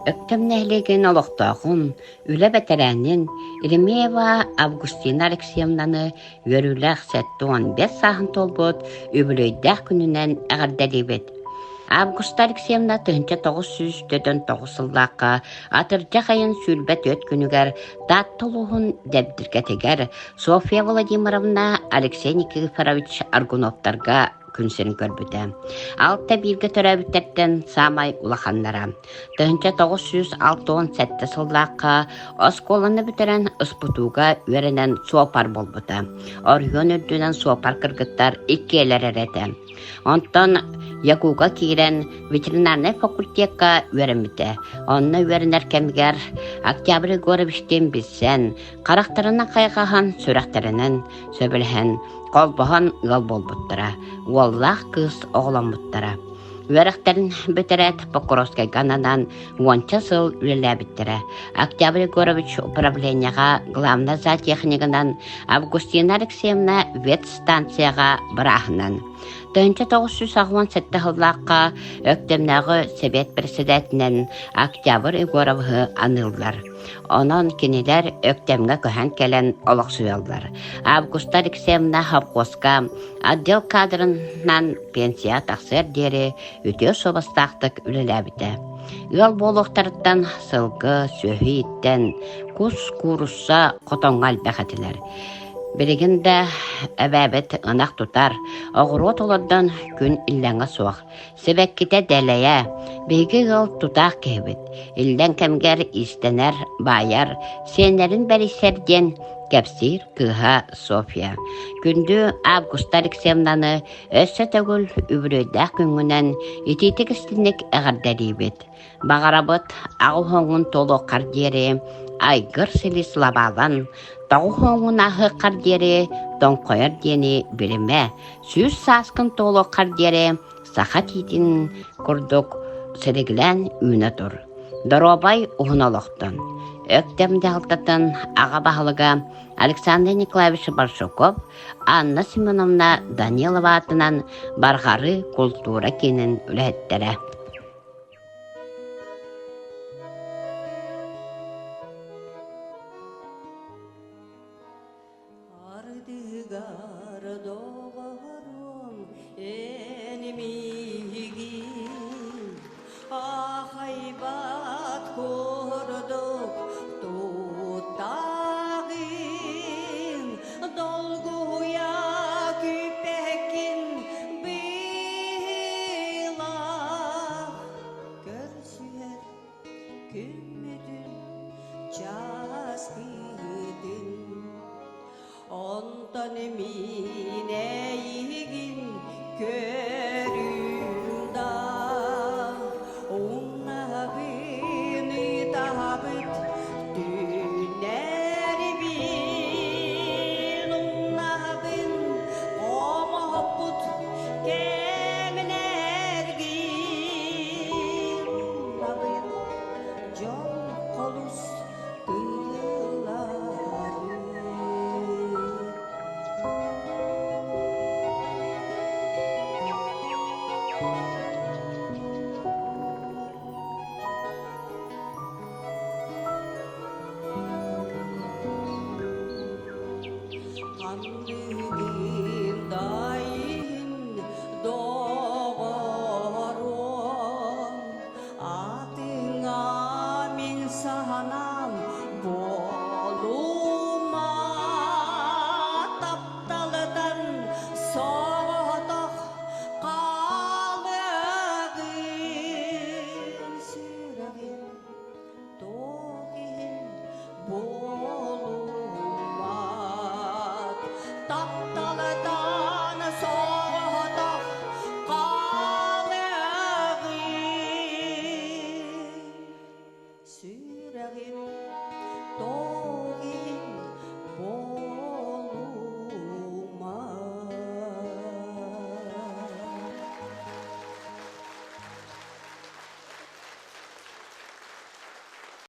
Өктөм нэһилиэгин олохтооҕун, үлэ бэтэрээнин Еремеева Августина Алексеевнаны үөрүүлээх 75 сааһын туолбут үбүлүөйдээх күнүнэн эҕэрдэлиибит. Августа Алексеевна 1949 сыллаахха атырдьах ыйын 24 күнүгэр Таатта улууһун Дэбдиргэтигэр Софья Владимировна Алексей Никифорович Аргуновтарга күн сирин көрбүтэ. Алта бииргэ төрөөбүттэртэн саамай улаханнара. 1967 сыллаахха оскуоланы бүтэрэн СПТУ-га үөрэнэн суопар буолбута. Оройуон үрдүнэн суопар кыргыттар иккиэлэр эрэ этэ. Онтон ЯГУ-га киирэн ветеринарнай факультекка үөрэммитэ. Онно үөрэнэр кэмигэр Октябрь Егоровичтыын билсэн, харахтарынан хайҕаһан, сүрэхтэринэн сөбүлэһэн, холбоһон ыал буолбуттара, уоллаах кыыс оҕоломмуттара. Үөрэхтэрин бүтэрээт Покровскайга ананан уонча сыл үлэлээбиттэрэ. Октябрь Егорович управлениеҕа главнай зоотехнигынан, Августина Алексеевна ветстанцияҕа бырааһынан. 1987 сыллаахха Өктөмнөөҕү сэбиэт председателинэн Октябрь Егоровиһы аныыллар. Онон кинилэр Өктөмҥө көһөн кэлэн олохсуйаллар. Августа Алексеевна совхозка отдел кадрынан пенсия тахсыар диэри үтүө суобастаахтык үлэлээбитэ. Ыал буолуохтарыттан сылгы, сүөһү ииттэн, кус, куурусса хотоҥҥо элбэх этилэр. Билигин да эбээбит ынах тутар, оҕуруот олордон күн иллэҥэ суох. Сибэккитэ дэлэйэ, биһиги ыал тутаах киһибит, иллэҥ кэмигэр иистэнэр, баайар, сиэннэрин бэрийсэр диэн кэпсиир кыыһа Софья. Күндү Августа Алексеевнаны өссө төгүл үбүлүөйдээх күҥҥүнэн итиитик-истинник эҕэрдэлиибит. Баҕарабыт аҕыс уоҥун туолуоххар диэри айгыр силис лабаалан, 90-ун ааһыаххар диэри тоҥхойор диэни билимэ, 100 сааскын туолуоххар диэри саха тиитин курдук силигилээн үүнэ тур. Доруобай уһун олохтон. Өктөм дьаһалтатын аҕа баһылыга Александр Николаевич Барсуков Анна Семеновна Данилова аатынан Барҕары култуура киинин үлэһиттэрэ. Ардыгар доҕорум эн миигин аахайбат курдук туттаҕын долгуйа күүппэккин быылах көрсүһэр күммүтүн часпытын онтон мин.